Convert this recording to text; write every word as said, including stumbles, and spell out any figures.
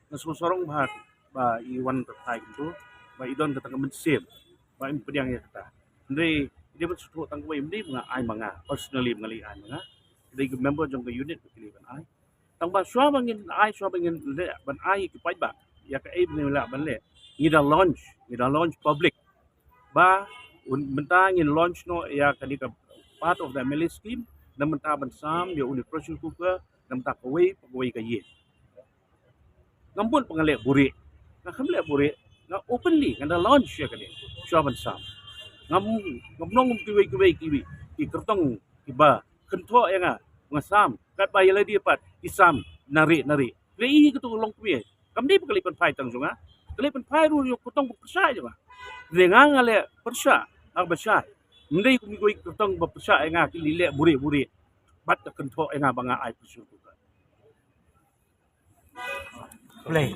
Nga sngewsarong bha ba i wan ka thai kumto, ba i don kata ka mynsiem ba i pdiang ïa kata. Hynrei i dei ban sngewthuh tang kawei, ym dei ba nga ai ma nga personally, ba nga leh ai ma nga. I dei ki member jong ka unit ba ki leh ban ai. Tang ba shuwa ba ngin ai, shuwa ba ngin leh ban ai ki paidbah ïa kaei ba ngin leh ban leh, ngi da launch, ngi da launch public ba un, mynta ngin launch noh ïa kane ka part of the M L A scheme, na mynta ban sam ïa une pressure cooker, na mynta kawei pa kawei ka ïing. Ngam bun pa nga leh buhrieh, nga kham leh buhrieh, nga openly nga da launch ïa kane shuwa ban sam. Ngam, ngam long kum kiwei kiwei kiwei ki kyrtong kiba kynthoh ïa nga, nga sam, katba ïa lade pat ki sam nari nari. Leh i kito long kmie. Kam dei ba ka leh pynphai tang jong nga, ka leh pynphai ruh ïa u kyrtong ba pyrshah jong nga. Leh nga, nga leh pyrshah, nga ba shai. Ym dei kum kiwei ki kyrtong ba pyrshah ïa nga, ki leh buhrieh buhrieh bad ka kynthoh ïa nga ba nga ai pyrshah. Play.